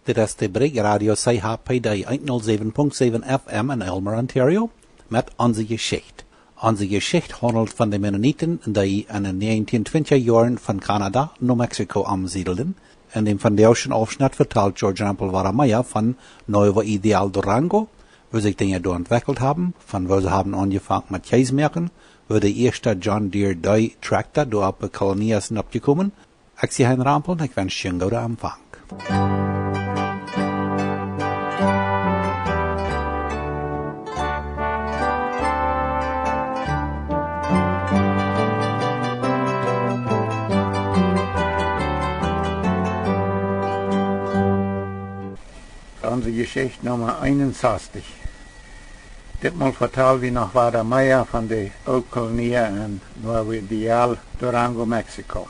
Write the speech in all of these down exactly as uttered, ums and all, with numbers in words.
Dit es de Brigj Radio C H P D eent null säwen Punkt säwen F M en Aylmer, Ontario, met Onse Jeschicht. Onse Jeschicht haundelt von de Mennoniten, dee en de näajentieen twintja Joaren von Kanada no Mexiko omsiedelden. En däm vondoagschen Aufschnett vetalt George Rempel wada mea von Nuevo Ideal, Durango, woo sikj Dinja doa entwekjelt haben, von woo see haben aunjefongen met Kjees moaken, woo de ieeschta John Deere D Trakta doa opp de Koloniasch es oppjekomen. Ekj sie Hein Rempel un ekj wensch junt gooden Empfang. Onse Jeschicht Numma eenunsastich. Ditmol vetal wie noch wada mea von de Ooltkolonie en Nuevo Ideal, Durango, Mexiko.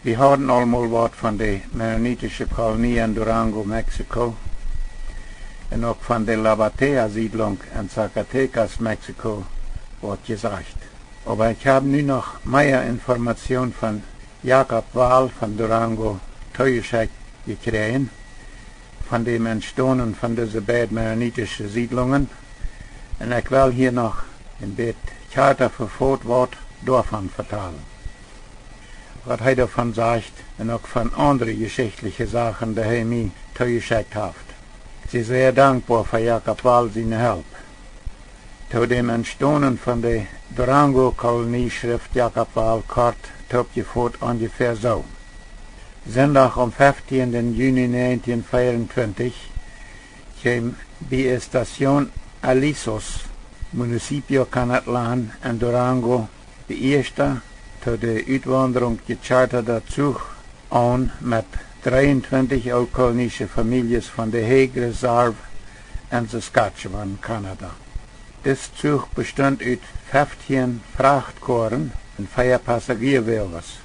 Wie hauden aul mol waut von de mennonitische Kolonie en Durango, Mexiko, un uk von de La Batea Siedlung en Zacatecas, Mexiko, waut jesajcht. Oba ekj hab nu noch mea Information von Jakob Wall von Durango toojeschekjt jekjräajen, von däm Entstonen von dise beid mennonitische Siedlungen, un ekj well hia noch een bät kjarta vefot waut doavon vetalen. Waut hee doavon sajcht un uk von aundre jeschichtliche Sachen, dee hee mie toojeschekjt haft. Sie sea dankboa fa Jakob Wall siene Help. To däm Entstonen von de Durango Kolonie schrift Jakob Wall kort toopjefot onjefäa soo: Sindach, aum feftienden Juni näajentieen veeauntwintich, kjeem bie Estación Alisos, Municipio Canatlán en Durango, de ieeschta to de Utwaundrunk jechartada Zuch aun met dreeuntwintich ooltkolonische Famieljes von de Hague Reserve en Saskatchewan, Kanada. Dis Zuch bestunt ut feftieen Frachtkoaren un vea Passagierwoages.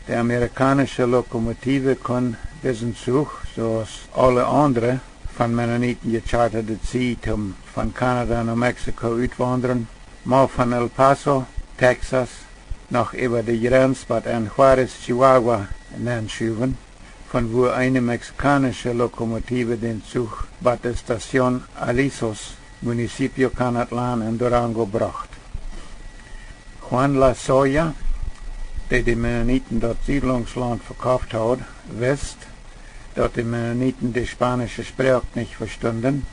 De amerikaunische Lokomotive kunn disen Zuch, soo aus aule aundre von Mennoniten jechartade Zieej, om von Kanada no Mexiko utwaundren, mau von El Paso, Texas, noch äwa de Jrenz bat en Juárez, Chihuahua, nenschuwen, von wua eene mexikaunische Lokomotive dän Zuch bat Estación Alisos, Municipio Canatlán en Durango, brocht. Juan Lasoya, dee de Mennoniten daut Siedlungslaunt vekoft haud, wist, daut de Mennoniten de spaunische Sproak nich vestunden,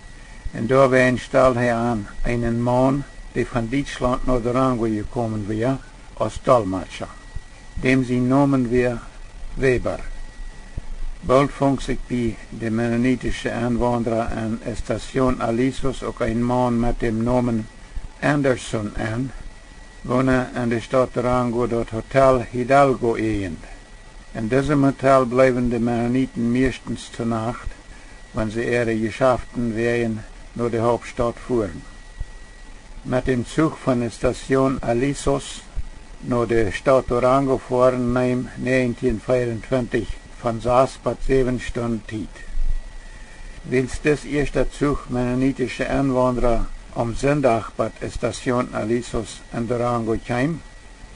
un doawäajen stald hee aun eenen Maun, dee von Dietschlaunt no Durango jekomen wia, aus Dolmetscha. Däm sien Nomen wia Weber. Boolt funk sikj bie de mennonitische Enwaundra en Estación Alisos uk een Maun met däm Nomen Anderson en, woona en de Staut Durango daut Hotel Hidalgo ieejend. En disem Hotel bleewen de Mennoniten mieeschtens to Nacht, wan see äare Jeschaften wäajen no de Hauptstaut fuaren. Met däm Zuch von Estación Alisos no de Staut Durango foaren neem näajentieen veeauntwintich von sas bat säwen Stund Tiet. Wiels dis ieeschta Zuch mennonitische Enwaundra aum Sindach bat Estación Alisos en Durango kjeem,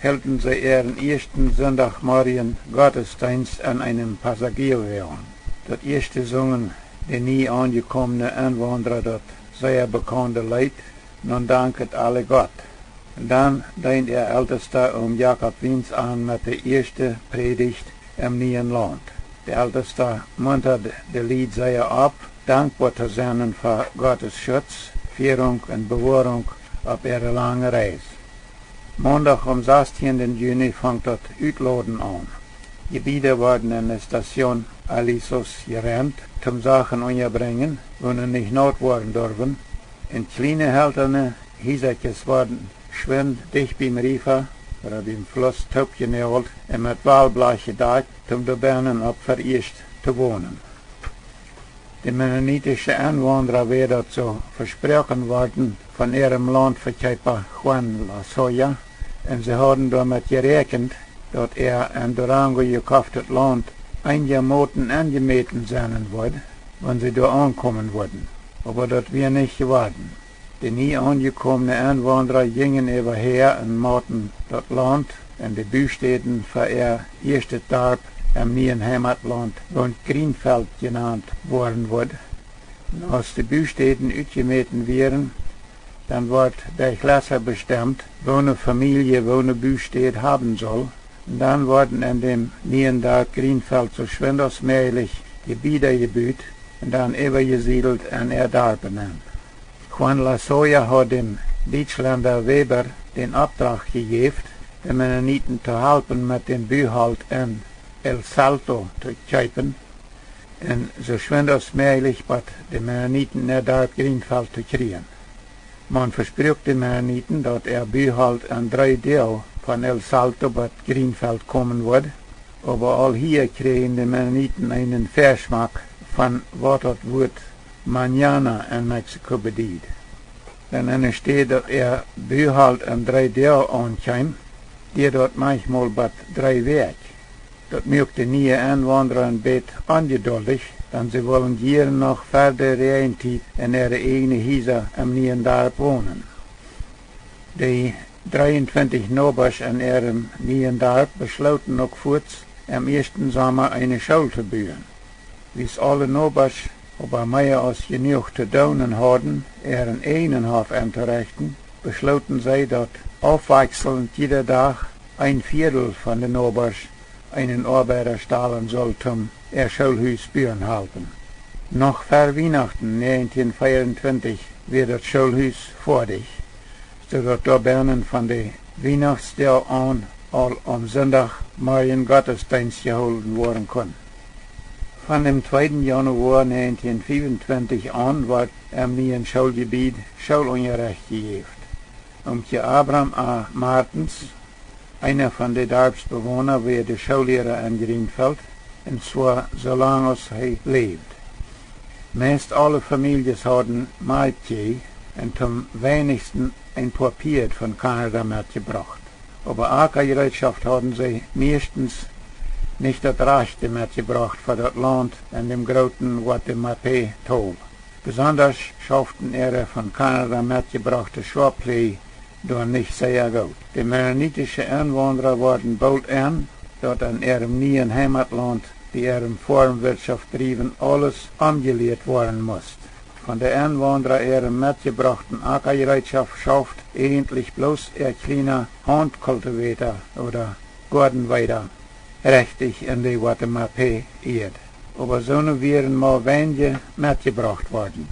hilden see äaren ieeschten Sindachmorjen Gottesdeenst en eenem Passagierwoagen. Daut ieeschte sungen de nie aunjekomne Enwaundra daut sea bekaunde Leet: Nun danket alle Gott. Dan deend äa Eltesta Om Jakob Wiens aun met de ieeschte Prädicht em nieen Launt. De Eltesta muntad de Lied sea opp, dankboa to sennen fa Gottes Schutz, Fierunk un Bewoarunk opp äare lange Reis. Mondach, aum sastieenden Juni, funk daut Utloden aun. Jebieda worden en de Estación Alisos jerent, toom Sachen unjabrinjen, woone nich naut woaren durwen, un kjliene heltane Hiesakjes worden schwind dicht biem Riefa ooda biem Fluss toopjenault un met Walblach jedakjt, toom doabennen opp veieescht to wonen. De mennonitische Enwaundra wia daut soo vesproaken worden von äarem Launtvekopa Juan Lasoya, un see hauden doamet jeräakjent, daut äa en Durango jekoftet Launt eenjamoten enjemäten sennen wudd, wan see doa aunkomen wudden. Oba daut wia nich jeworden. De nie aunjekomne Enwaundra jinjen äwahäa un moten daut Launt un de Bustäden fa äa ieeschtet Darp em nieen Heimatlaunt, waut Greenfeld jenant woaren wudd. Un aus de Bustäden utjemäten wieren, dan wort derch Lesa bestemt, woone Famielje woone Bustäd haben sull. Un dan worden en däm nieen Darp Greenfeld soo schwind aus mäajlich Jebieda jebut un dan äwajesiedelt en äa Darp nenn. Juan Lozoya haud däm Dietschlenda Weber dän Oppdrach jejäft, de Mennoniten to halpen met däm Buholt en El Salto to kjeepen un soo schwind aus mäajlich bot de Mennoniten äa Darp Greenfeld to kjrieen. Maun vespruak de Mennoniten, daut äa Buholt en dree Doag von El Salto bot Greenfeld komen wudd, oba aul hia kjrieejen de Mennoniten eenen Väaschmack von waut daut Wuat mañana en Mexiko bediet. Dan enne Städ daut äa Buholt en dree Doag aunkjeem, dieed daut maunchmol bot dree Wäakj. Daut muak de niee Enwaundra een bät onjeduldich, dan see wullen jieren noch ver de Räajentiet en äare ieejne Hiesa em nieen Darp wonen. De dreeuntwintich Nobasch en äarem nieen Darp beschlooten uk fuats, em ieeschten Somma eene School to buen. Wiels aule Nobasch oba mea aus jenuach to doonen hauden, äaren ieejnen Hoff entorechten, beschlooten see, daut aufwakjselnd jieda Dach een Viedel von de Nobasch eenen Oabeida stalen sull toom äa Schoolhus buen halpen. Noch ver Wienachten näajentieen fiewentwintich wia daut Schoolhus foadich, soo daut doa bennen von de Wienachtsdoag aun aul aum Sindach Morjen Gottesdeenst jehoolen woaren kunn. Von däm tweeden Januoa näajentieen fiewentwintich aun wort em nieen Schooljebied Schoolunjarecht jejäft. Omkje Abram A. Martens, eena von de Darpsbewona, wia de Schoolliera en Greenfeld, un zwoa soo lang aus hee läwd. Meist aule Famieljes hauden Malkjkjieej un toom weinichsten een poa Pieed von Kanada metjebrocht. Oba Akajereetschoft hauden see mieeschtens nich daut rajchte metjebrocht fa daut Launt en däm grooten Guatemapé Tol. Besondasch schauften äare von Kanada metjebrochte Schoapläj doa nich sea goot. De mennonitische Enwaundra worden boolt en, daut en äarem nieen Heimatlaunt, bie äarem Foarmwirtschoft driewen, aules omjelieet woaren must. Von de Enwaundra äarem metjebrochten Akajereetschoft schauft ieejentlich bloos äa kjliena Hauntkultivator ooda Goadenweeda rechtich en de Guatemapé Ieed. Oba soone wieren mau weinje metjebrocht worden.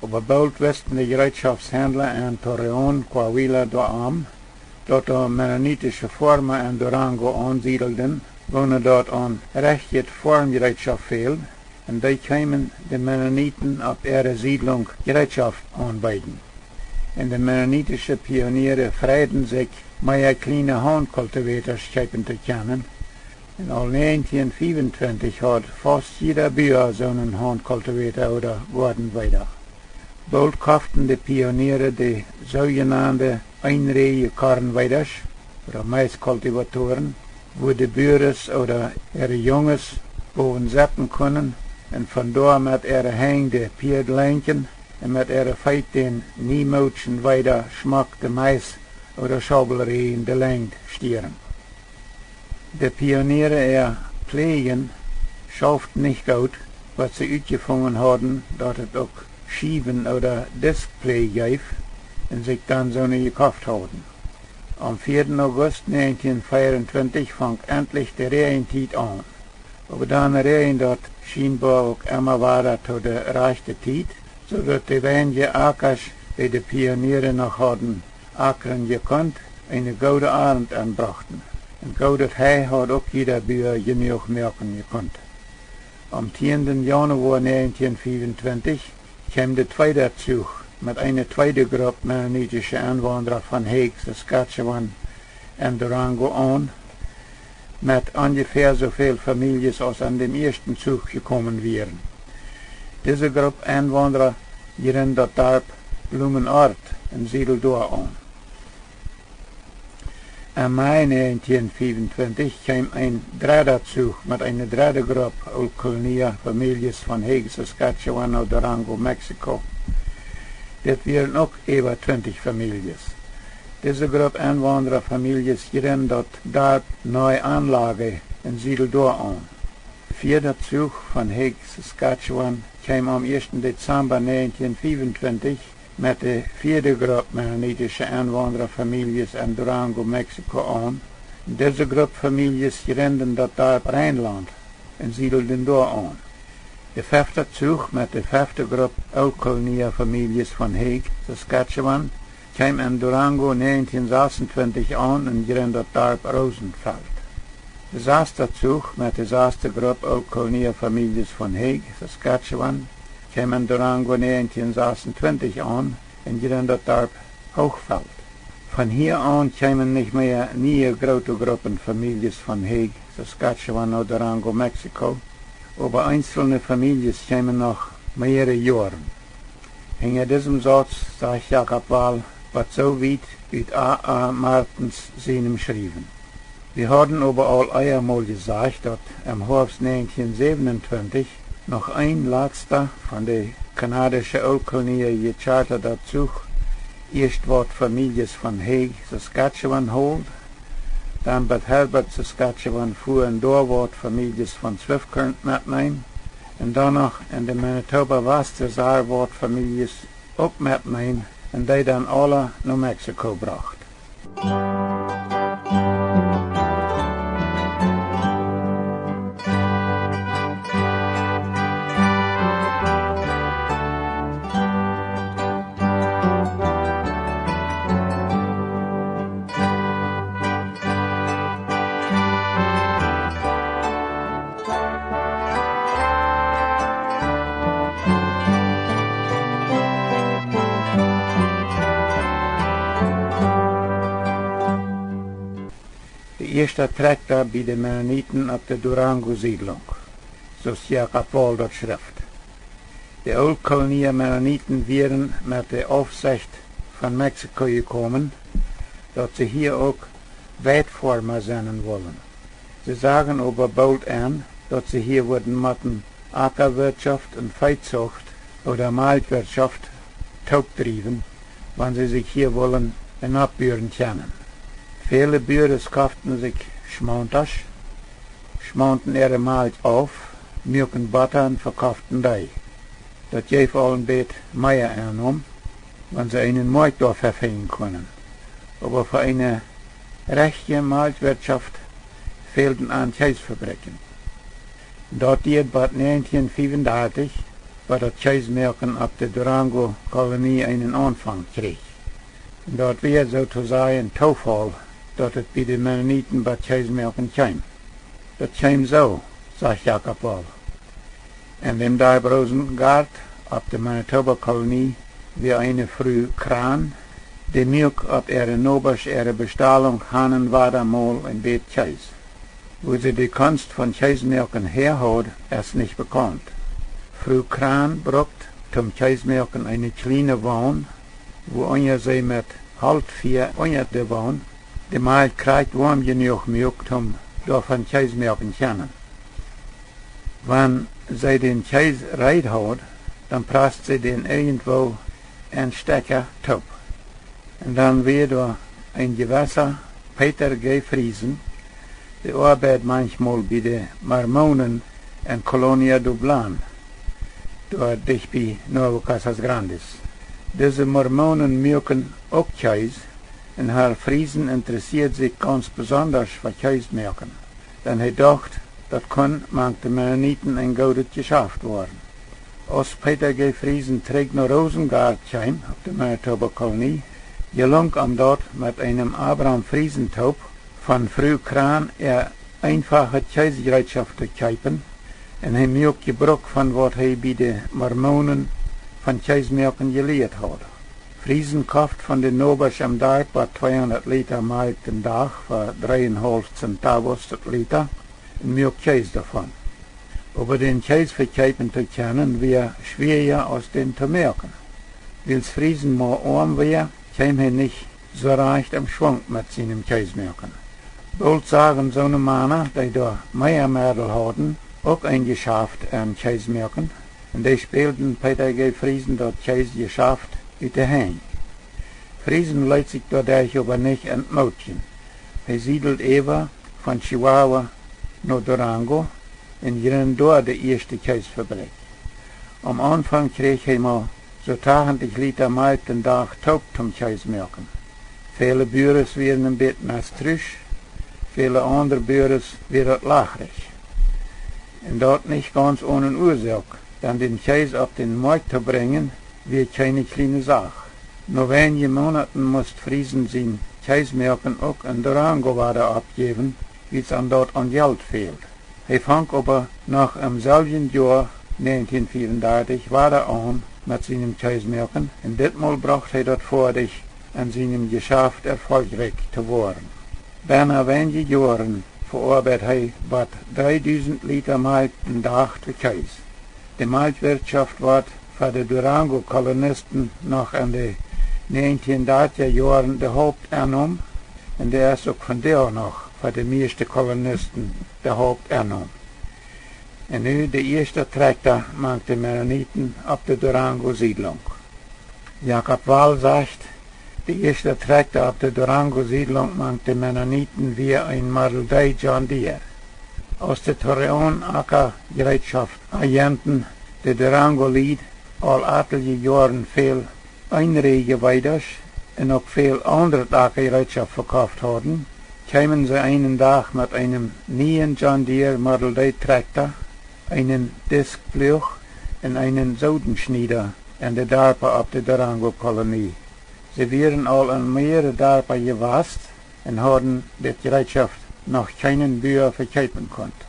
Oba boolt wisten de Jereetschoftshendla en Torreón, Coahuila doarom, daut doa mennonitische Foarma en Durango aunsiedelden, woone daut aun rajchtet Foarmjereetschoft fäld, un dee kjeemen de Mennoniten opp äare Siedlunk Jereetschoft aunbeeden. Un de mennonitische Pioniere freiden sikj, mea kjliene Hauntkultivators kjeepen to kjennen, un aul näajentieen fiewentwintich haud faust jieda Bua soonen Hauntkultivator ooda Goadenweeda. Boolt koften de Pioniere de soojenande eenräje Kornweedasch ooda Maiskultivatoren, wua de Buares ooda äare Junges bowen setten kunnen un von doa met äare Henj de Pieed lenkjen un met äare Feet dän niemoodschen Weeda schmock de Mais ooda Schaubelräjen de Lenjd stieren. De Pioniere äa Pläajen schauft nich goot, waut see utjefungen hauden, daut et uk Schiewen ooda Diskpläaj jeef, un sikj dan soone jekoft hauden. Aum vieeden August näajentieen fiewentwintich funk entlich de Räajentiet aun. Oba dan räajend daut schienboa uk emma wada to de rajchte Tiet, soo daut de weinje Akasch, dee de Pioniere noch hauden akren jekunt, eene goode Arnt enbrochten. Un goodet Hei haud uk jieda Bua jenuach moaken jekunt. Aum tieenden Jaunwoa näajentieen fiewentwintich kjeem de tweede Zuch met eene tweede Grupp mennonitische Enwaundra von Hague, Saskatchewan un Durango aun, met onjefäa soo väl Famieljes aus en däm ieeschten Zuch jekomen wieren. Dise Grupp Enwaundra jrind daut Darp Blumenort un siedeld doa aun. Em Mai näajentieen fiewentwintich kjeem een dredda Zuch met eene dredde Grupp Ooltkolonia Famieljes von Hague, Saskatchewan no Durango, Mexiko. Dit wieren uk äwa twintich Famieljes. Dise Grupp Enwaundra Famieljes jrind daut Darp Nueva Anlaga un siedeld doa aun. Fieda Zuch von Hague, Saskatchewan, kjeem aum ieeschten Dezamba näajentieen fiewuntwintich met de vieede Grupp mennonitische Enwaundrafamieljes en Durango, Mexiko aun. Dise Grupp Famieljes jrinden daut Darp Reinlaunt un siedelden doa aun. De fefta Zuch met de fefte Grupp Ooltkolonia Famieljes von Hague, Saskatchewan, kjeem en Durango näajentieen sasuntwintich aun un jrind daut Darp Rosenfeld. De sasta Zuch met de sasta Grupp Ooltkolonia Famieljes von Hague, Saskatchewan, kjeem en Durango näajentieen sasuntwintich aun un jrind daut Darp Hochfeld. Von hia aun kjeemen nich mea niee groote Gruppen Famieljes von Hague, Saskatchewan no Durango, Mexiko, oba eenzelne Famieljes kjeemen noch mearere Joaren. Hinja disem Sauz sajcht Jakob Wall waut soo wiet ut A. A. Martens sienem Schriewen. Wie hauden oba aul ea mol jesajcht, daut em Hoafst näajentieen säwenuntwintich noch een latsta von de kanadische Ooltkolonia jechartada Zuch ieescht waut Famieljes von Hague, Saskatchewan hold, dan bat Herbert, Saskatchewan fua un doa waut Famieljes von Swift Current metneem, un dan noch en de Manitoba Wastreserv waut Famieljes uk metneem un dee dan aula no Mexiko brocht. De ieeschta Trakjta bie de Mennoniten opp de Durango Siedlunk, soo aus Jakob Wall daut schrift. De Ooltkolonia Mennoniten wieren met de Aufsecht von Mexiko jekomen, daut see hia uk Weidfoarma sennen wullen. See sagen oba boolt en, daut see hia wudden motten Akjawirtschoft un Veezucht ooda Malkjwirtschoft toop driewen, wan see sikj hia wullen enoppbuaren kjennen. Väle Buaren koften sikj Schmauntasch, schmaunten äare Malkj auf, muaken Botta un vekoften dee. Daut jeef aul een bät mea Ennom, wan see eenen Moakjt doafäa finjen kunnen. Oba fa eene rajchte Malkjwirtschoft fälden an Kjeesfabrikjen. Daut dieed bat näajentieen fiewundartich, bat daut Kjeesmoaken opp de Durango Kolonie eenen Aunfank kjrieech. Un daut wia soo to sajen Toofaul, daut et bie de Mennoniten bat Kjeesmoaken kjeem. Daut kjeem soo, sajcht Jakob Wall. En däm Darp Rosengart opp de Manitoba Kolonie wia eene Fru Krahn, dee muak opp äare Nobasch äare Bestalunk han un wada mol een bät Kjees. Wua see de Kunst von Kjeesmoaken häa haud, es nich bekaunt. Fru Krahn brukt toom Kjeesmoaken eene kjliene Won, wua unja see met Holtfia unja de Won de Malkj krakjt woam jenuach muak toom doavon Kjees moaken kjennen. Wan see dän Kjees reed haud, dan prasst see dän irjentwoo en Stekja toop. Un dan wia doa een jewessa Peter G. Friesen, dee oabeid manchmol bie de Mormonen en Colonia Dublán, doa dicht bie Nuevo Casas Grandes. Dise Mormonen muaken uk Kjees, un Herr Friesen interessieed sikj gaunz besondasch fa Kjees moaken, dan hee docht, daut kunn mank de Mennoniten een goodet Jeschaft woaren. Aus Peter G. Friesen trigj no Rosengart kjeem opp de Manitoba Kolonie, jelunk am daut, met eenem Abraham Friesen toop von Fru Krahn äa eenfachet Kjeesjereetschoft to kjeepen, un hee muak Jebruk von waut hee bie de Mormonen von Kjees moaken jelieet haud. Friesen koft von de Nobasch em Darp bat tweehundat Lita Malkj dän Dach fa dreeunhaulf Centavos daut Lita un muak Kjees doavon. Oba dän Kjees vekjeepen to kjennen wia schwiericha aus dän to moaken. Wiels Friesen mau oam wia, kjeem hee nich soo rajcht em Schwunk met sienem Kjees moaken. Boolt sagen soone Mana, dee doa mea Meddel hauden, uk een Jeschaft en Kjees moaken, un dee spälden Peter G. Friesen daut Kjees Jeschaft ut de Henj. Friesen leet sikj doaderch oba nich entmootjen. Hee siedeld äwa von Chihuahua no Durango un jrund doa de ieeschte Kjeesfabrikj. Aum Aunfank kjrieech hee mau soo tachentich Lita Malkj dän Dach toop toom Kjees moaken. Väle Buares wieren een bät mestrusch, väle aundre Buares wia daut lachrich. Un daut nich gaunz onen Uasoak, dan dän Kjees opp dän Moakjt to brinjen, wia kjeene kjliene Sach. No weinje Moonaten must Friesen sien Kjeesmoaken uk en Durango wada oppjäwen, wiels am daut aun Jelt fäld. Hee funk oba noch em selwjen Joa, näajentieen fiewundartich, wada aun met sienem Kjeesmoaken, un ditmol brocht hee daut foadich, en sienem Jeschaft erfolchrikj to woaren. Bennen weinje Joaren veoabeid hee bat dreedusent Lita Malkj dän Dach to Kjees. De Malkjwirtschoft wort fa de Durango-Kolonisten noch en de näajentieen dartja Joaren de Hauptennom, un dee es uk vondoag noch fa de mieeschte Kolonisten de Hauptennom. Un nu de ieeschta Trakjta mank de Mennoniten opp de Durango-Siedlunk. Jakob Wall sajcht, de ieeschta Trakjta opp de Durango-Siedlunk mank de Mennoniten wia een Model D John Deere. Aus de Torreón-Acka-Jereetschoft-Agenten de Durango-Lied aul atelje Joaren väl eenräje Weedasch un uk väl aundre Ackajereetschoft vekoft hauden, kjeemen see eenen Dach met eenem nieen John Deere Model D Trakjta, eenen Diskpluach un eenen Sodenschnieda en de Darpa opp de Durango-Kolonie. See wieren aul en mearere Darpa jewast un hauden dit Jereetschoft noch kjeenen Bua vekjeepen kunt.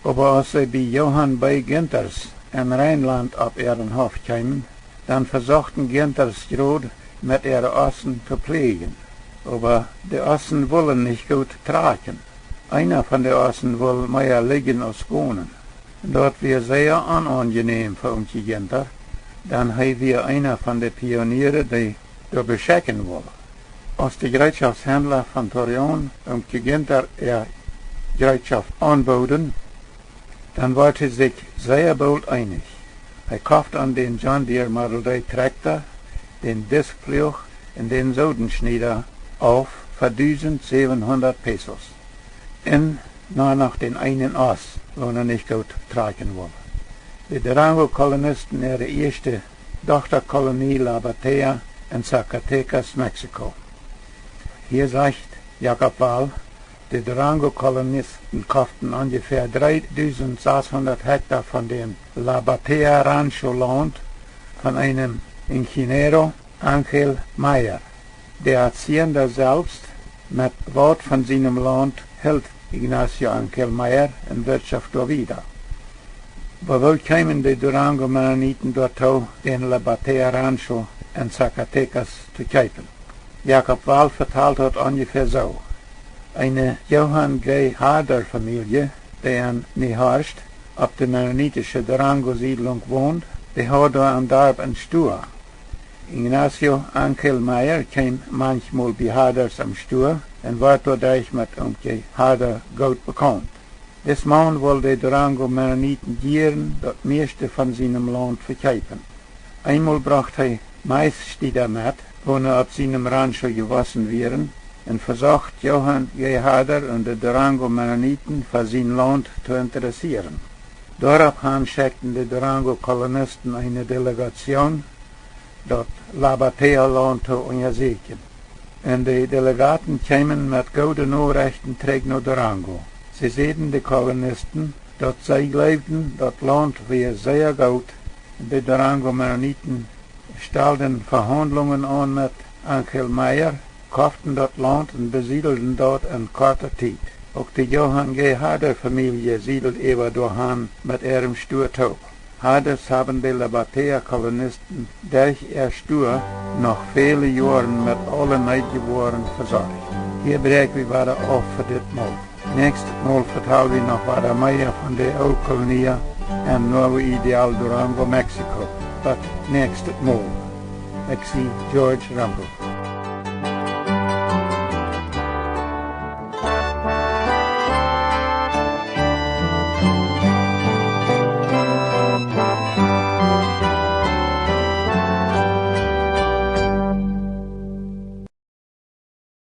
Oba aus see bie Johann B. Ginthers en Rheinland opp äaren Hoff kjeemen, dan vesochten Ginthers jrod met äare Ossen to pläajen. Oba de Ossen wullen nich goot trakjen. Eena von de Ossen wull mea lidjen aus gonen. Daut wia sea onaunjenäm fa Oomkje Ginther, dan hee wia eena von de Pioniere, dee doa beschekjen wull. Aus de Jereetschoftshendla von Torreón Oomkje Ginther äa Jereetschoft aunbooden, dan wort hee sikj sea boolt eenich. Hee koft an dän John Deere Model D Trakjta, dän Diskpluach un dän Sodenschnieda auf fa dusent säwenhundat Pesos. Un noch dän eenen Oss, woona nich goot trakjen wull. De Durango-Kolonisten äare ieeschte Dochtakolonie La Batea en Zacatecas, Mexiko. Hia sajcht Jakob Wall, de Durango-Kolonisten koften onjefäa dreedusent sashundat Hekta von däm La Batea Rancho Launt von eenem Ingeniero Angel Meyer. De Hacienda selfst, met waut von sienem Launt, hilt Ignacio Angel Meyer un wirtschoft doa wieda. Oba woo kjeemen de Durango Mennoniten doatoo, dän La Batea Rancho en Zacatecas to kjeepen? Jakob Wall vetalt daut onjefäa soo: Eene Johann G. Harder Famielje, dee en Nehorst opp de mennonitische Durango Siedlunk wond, dee haud doa em Darp een Stua. Ignacio Angel Meyer kjeem manchmol bie Harders em Stua un wort doaderch met Oomkje Harder goot bekaunt. Dis Maun wull de Durango Mennoniten jieren daut mieeschte von sienem Launt vekjeepen. Eenmol brocht hee Maisstieda met, woone opp sienem Rancho jewossen wieren, un vesocht Johann G. Harder un de Durango Mennoniten fa sien Launt to interessieren. Doaropp han schekjten de Durango Kolonisten eene Delegatioon, daut La Batea Launt to unjasieekjen. Un de Delegaten kjeemen met goode Norechten trigj no Durango. See säden de Kolonisten, daut see jleewden, daut Launt wia sea goot. De Durango Mennoniten stalden Vehaundlungen aun met Angel Meyer, koften daut Launt un besiedelden daut en korta Tiet. Uk de Johann G. Harder Famielje siedeld äwa doahan met äarem Stua toop. Harders haben de La Batea Kolonisten derch äa Stua noch väle Joaren met aule needje Woaren vesorcht. Hia bräakj wie wada auf fa dit Mol. Näakjstet Mol vetal wie noch wada mea von de Ooltkolonia en Nuevo Ideal, Durango, Mexiko. Bat näakjstet Mol. Ekj sie George Rempel.